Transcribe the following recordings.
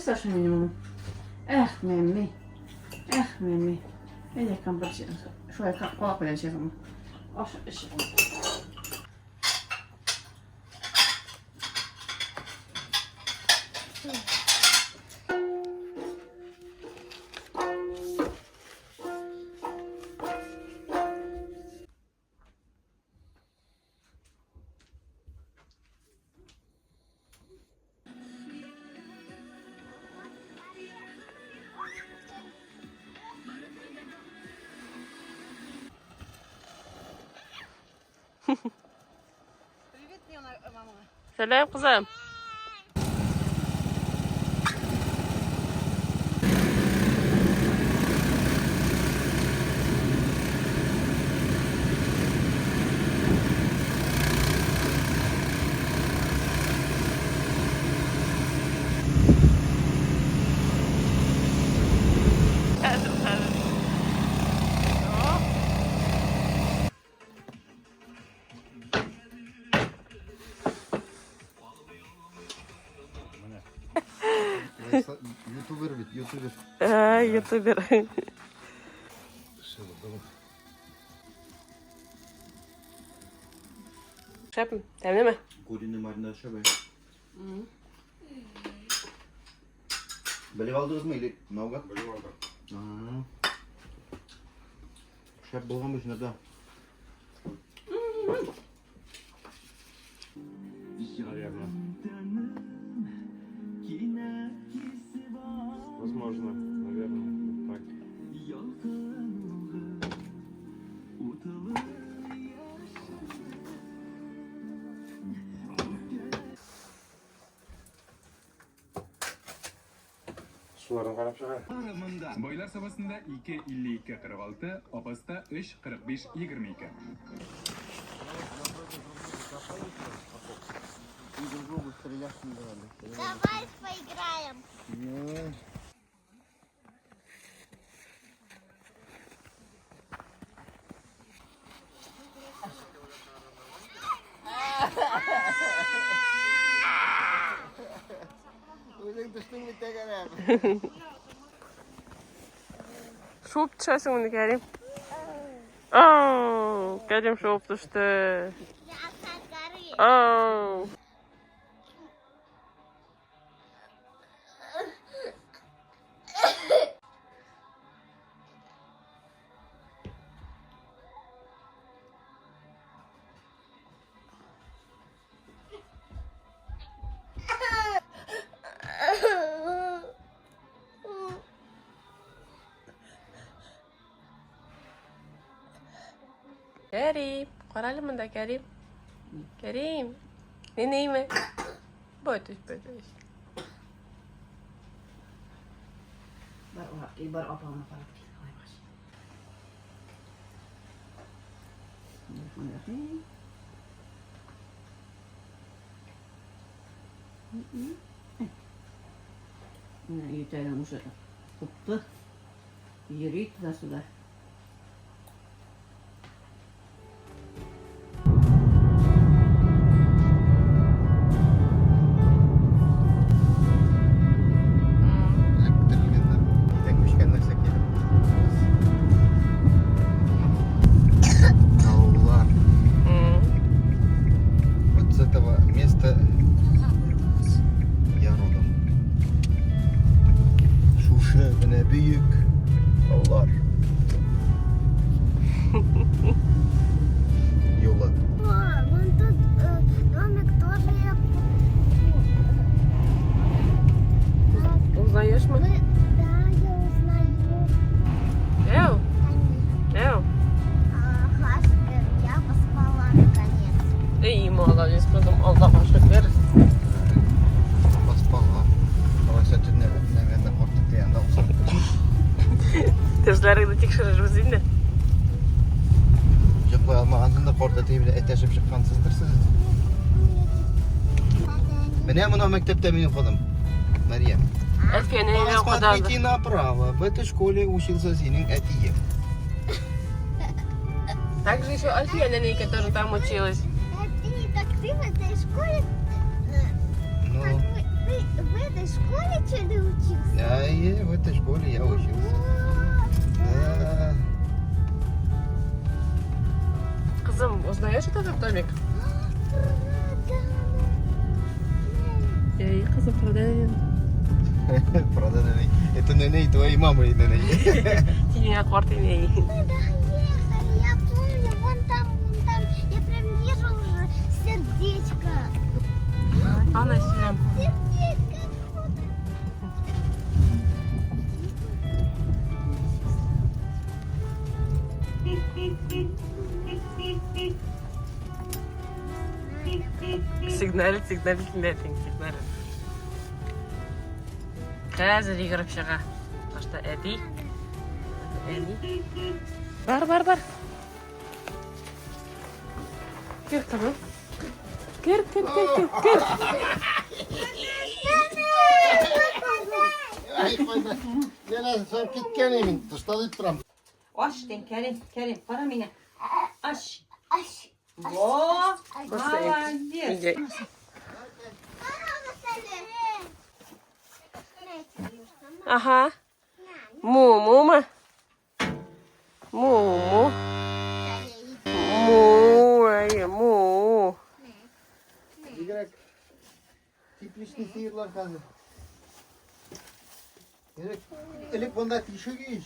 Нәрсә ашыйм инде моны? Эх, мәмми. Эх, мәмми. Әйдә, компот шулай калак белән эчәсең. Аш эч. Сәлам, кызым. Хәзер, хәзер. Ютубер бит, ютубер. Ә, ютубер. Шәпме? Тәмлеме? Куриный маринад шәбе. Белеп алдыгызмы или наугад? Белеп алдым. Шәп булган бу да. Наверное. Возможно, наверное, вот так. Суларын карап чыга. Байлар Сабасында 2 52 46, Апаста 3 45 22. Давай поиграем. Үзең төштең бит тәгәрәп. Шуып төшәсең моны, Кәрим. Оу, Кәрим шуып төште. Я со горы. Оу. Кәрим, карале монда, Кәрим. Кәрим, нинейме? Бой төш, бой төш. Бар, бар апаңа карап кил. Алай баш. Менә ютәлем уже купты. Йөри туда-сюда. Эләктерелгәннәр. Өйдән күчкән нәрсә килеп. Таулар. Вот с этого места я родом. Шушы менә бөек таулар. Юлы. О, вон тут домик тоже я. Узнаешь мы? Да, я узнаю. Эу, Конечно. эу. Ага, я поспала наконец. Эй, молодец, кызым, Аллага шөкер. Поспала. Алайса төнлә, наверное, куркып дигәндә уза. Тешләреңне тикшерербез инде. Йоклый алмагансың да карт әти белән әтәшеп чыккансыздыр сез. Менә моны мәктәптә мин укыдым. Мария. Әлфияне өйдә укыды. Посмотрите направо. В этой школе учился синең әтиең. Также еще Альфия нянейка тоже там училась. Ты, так ты в этой школе, Ну, так вы, ты в этой школе что ли? Әйе, в этой школе я учился. Да. Кызым, узнаешь этот домик? Эй, кызым, продай. Правда, нәнәй. Это нәнәй твоей мамы нәнәй. Синеңә карт инәй. Мы доехали, я помню, вон там, вон там. Я прям вижу уже сердечко. Ана синем. Сердечко. Вот. Сигналит, сигналит, сигналит, сигналит. Хәзер йөгереп чыга. Башта әти. Әни. Бар, бар, бар. Кер, кызым. Кер, кер, кер, кер, кер. Ай, кайда? Янә сорап киткән идем, тышта дип торам. Аш дин, Кәрим, Кәрим, кара миңа. Аш. Аш. Во, молодец. Иде. Ага. Му-му-ма. Му-му. Му, әйе, му. Бигрәк тепличный сыерлар хәзер. Элек, элек монда тишек ич.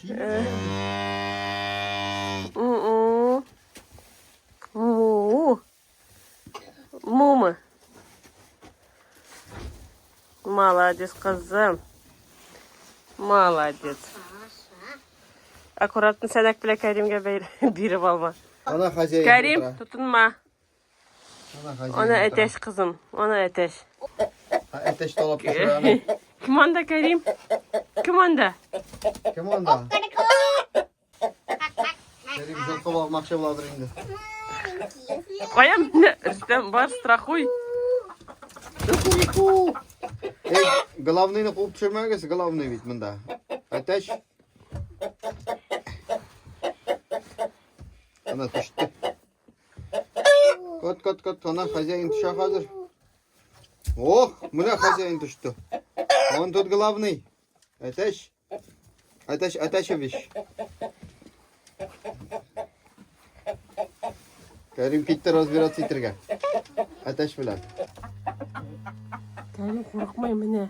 Му. Му. Мумы. Молодец, кызым. Молодец. Аккуратно сәнәк белән Кәримгә биреп алма. Ана хозяин. Кәрим, утыра. тотынма. Ана хозяин. Аны утыра. әтәч, кызым. Аны әтәч. Әтәч талап төшерә аны. Кем анда, Кәрим? Кем анда? Кем анда? Кәрим җылкы алмакчы буладыр инде. Кая менә Рөстәм, бар, страхуй. Эй, главныйны куып төшермәгез, главный бит монда. Әтәч. Ана төште. Кот, кот, кот, ана хозяин төшә хәзер. Ох, менә хозяин төште. Он тут главный. Әтәч. Әтәч, Әтәчевич. Кәрим китте разбираться итәргә. Әтәч белән. Кәрим, курыкмый менә.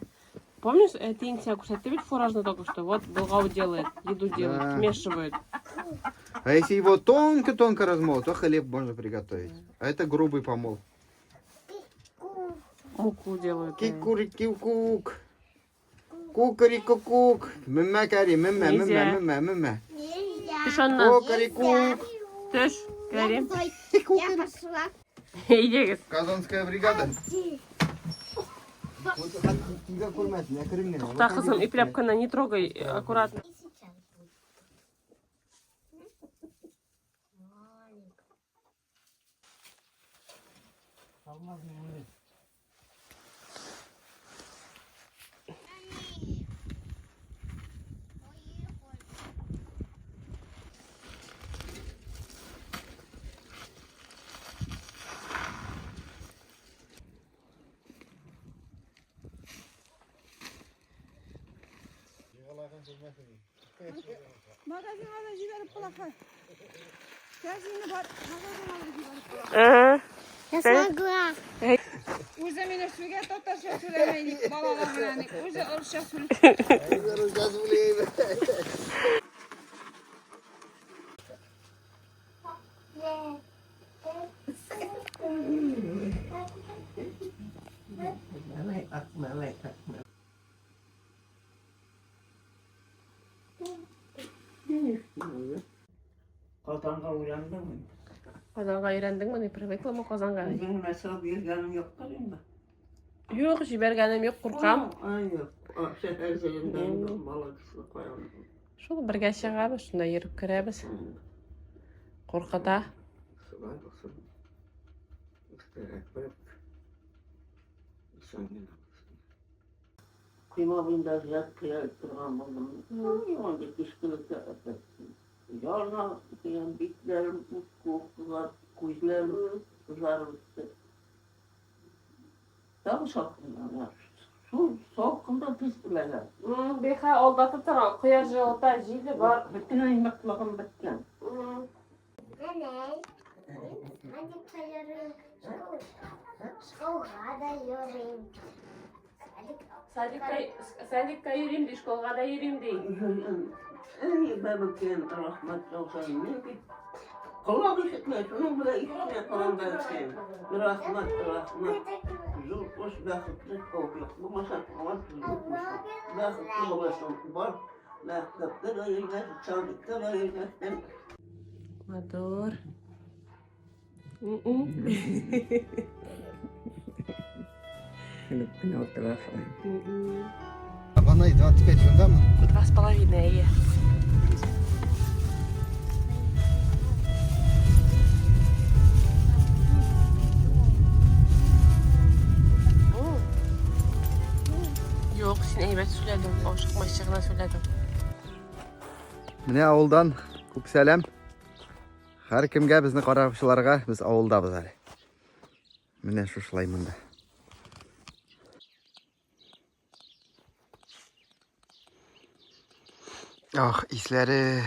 Помнишь, әтиең сиңа күрсәтте бит фуражны только что? Вот болгау делает, еду делает, Да. смешивает. А если его тонко-тонко размолоть, то хлеб можно приготовить. А это грубый помол. Муку делают. Кикурикук. Кукарикукук. Меммә, Кәрим, меммә, меммә, Нельзя. меммә, меммә. Нельзя. Төш аннан. Кукарикук. Төш, Кәрим. Я пошла. Әйдәгез. Казанская бригада. Тукта, кызым, ипләп кенә, не трогай, аккуратно. И сейчас будет. Маленькая. Магазинга да җибәреп була. Кәрзинне бар, магазинга да җибәреп була. Э, Я смогла. Үзе мине сүгә татарча сөйләмәй, балалар белән. Үзе урысча сөйли. Казанга өйрәндеңме? Казанга өйрәндеңме? Привыкла мы Казанга? Үзең менә чыгып йөргәнең юктыр инде. Юк, җибәргәнем юк, куркам. Ай, юк. Шәһәр җирендә инде бала кеше каян. Шул бергә чыгабыз, шунда йөреп керәбез. Куркыта. Шулай булсын. Өстәрәк берәк. Исән генә булсын. Койма буенда зират керә торган булдым. Ай, кечкенә Ярна дигән битләрем ут куып кызарып, күзләрем кызарып бетте. Тагы салкыннар. Шул салкында пешмәгән. Бихә алдатып тора, кояш җылыта, җиле бар. Бөтенләй ныклыгым беткән. Әнәй, садикка йөрим, школга да йөрим. Садикка, садикка йөрим ди, школга да йөрим ди. Әй, бәбекәем, рәхмәт яусын. Мин бит колак ишетмәй, шуның белән ишетмәй калам бәбекәем. Рәхмәт, рәхмәт. Зур кош бәхетле саулык булмаса, туган сүз юкмы? Бәхетле буласың бар. Мәктәптә дә йөргән, садикта да йөргән. Матур. Көлеп кенә утырасың. Банай 25 шундамы? 2,5, әйе. Юк, син әйбәт сөйләдең, ашыкмыйча гына сөйләдең. Менә авылдан күп сәлам. Һәркемгә безне караучыларга без авылдабыз әле. Менә шушылай монда. Ах, исләре.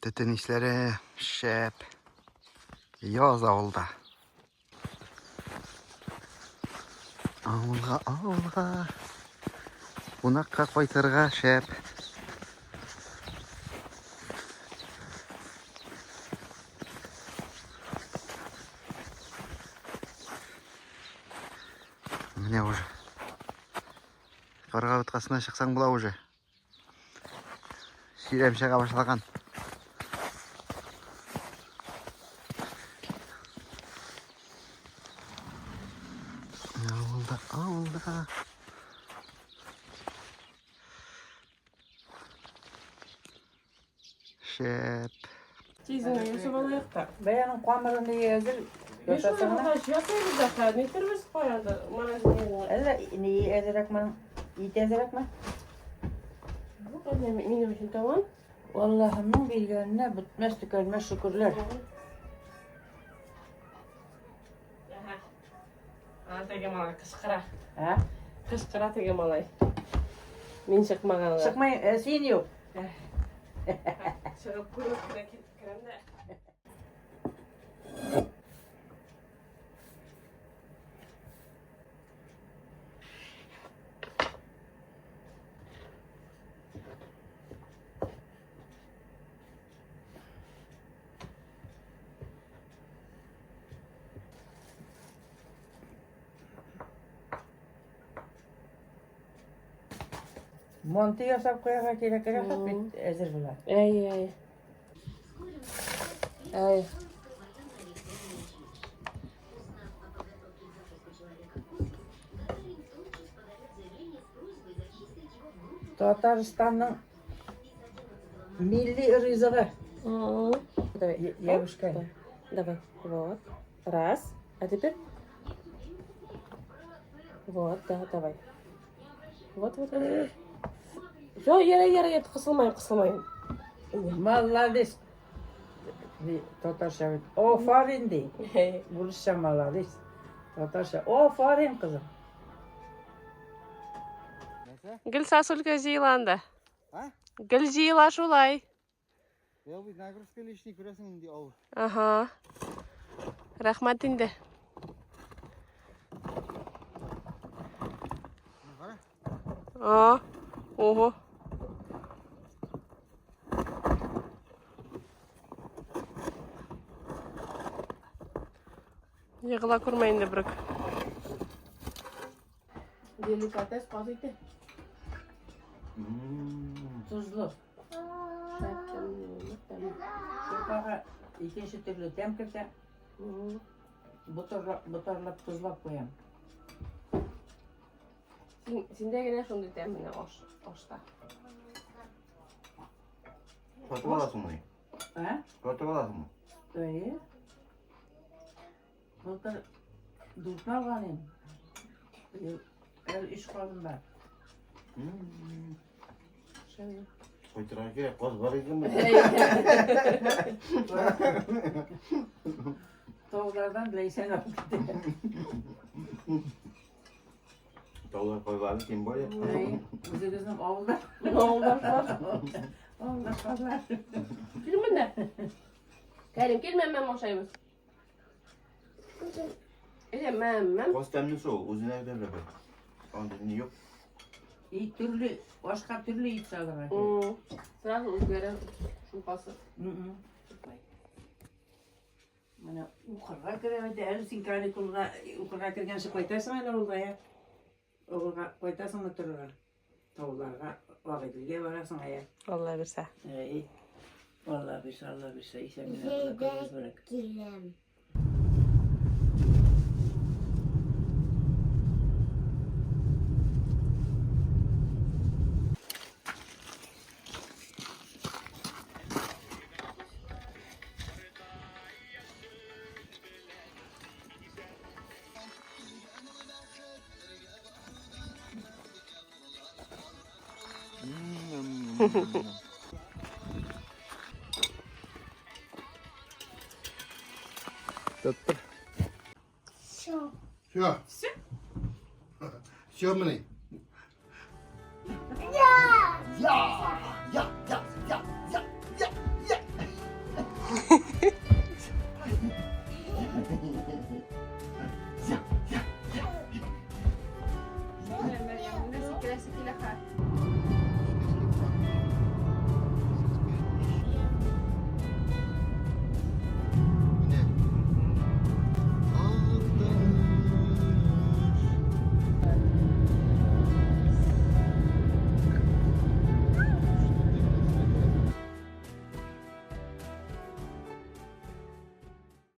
Төтен исләре шәп. Яз авылда. Авылга, авылга. Кунакка кайтырга шәп. Менә уже. Карга боткасына чыксаң була уже. Чирәм чыга башлаган. Авылда, авылда. Шәп. Тизен ясап алыйк та. Бәянең камырын әзер Ясасаң да, ясыйбыз да, хәзер нитербез кая морозильный. Әллә ни әзерәкме? Ит әзерәкме? Юк, әллә минем өчен тәмам. Аллаһымның биргәненә бетмәс төкәнмәс шөкерләр. Ана теге малай кычкыра. Ә? Кычкыра теге малай. Мин чыкмаганга. Чыкмай, ә, син юк. Чыгып күреп кенә керәм дә. Манты ясап куярга кирәк, рәхәт бит әзер була. Әй, әй. Әй. Татарстанның милли ризыгы. Давай. Ябышкай. Давай. Вот. Раз. А теперь? Вот, да, давай. Вот, вот, вот. Все, яра, яра, яра, кысылмайм, кысылмайм. Молодец. Татарча бит. Офарин ди. Урысча молодец. Татарча офарин кызым. Гел сосулька җыела анда. А? Гел җыела шулай. Я бит нагрузка лишний күрәсең инде авыр. Ага. Рәхмәт инде. А, ого. Егыла күрмә инде берүк. Деликатес каз ите. Тозлы. Шулпага икенче төрле тәм кертә. Ботарлап, ботарлап тозлап куям. Син, синдә генә шундый тәм менә аш, ашта. Сатып аласыңмы? Ә? Сатып аласыңмы? Әйе. Былтыр дүртне алган идем. Быел әле өч казым бар. Кайтырга кирәк, каз бар икән бит. Таулардан Ләйсән алып китә. Таулар кайлары, тем более. Әй, Үзегезнең авылда. Авылдашлар. Авылдашлар. Кил монда. Кәрим, кил мәм-мәм ашайбыз. Әйдә, мәм-мәм. Каз тәмле шул, үзенә дә бер. Анда ни юк. И төрле, ашка төрле ит салырга кирәк. Сразу үзгәрә шулпасы. Мгм. Менә укырга керә бит, әле син каникулга укырга кергәнче кайтасың әле авылга, я. Авылга кайтасыңмы торырга? Тауларга, Агыйделгә барасың, я. Алла бирсә. Әй. Алла бирсә, Алла бирсә, исән генә Алла Җәйдә күрегез берәк. киләм. Тоттыр. Все. Все. Все? Все, менә. Я! Я! Я! Я!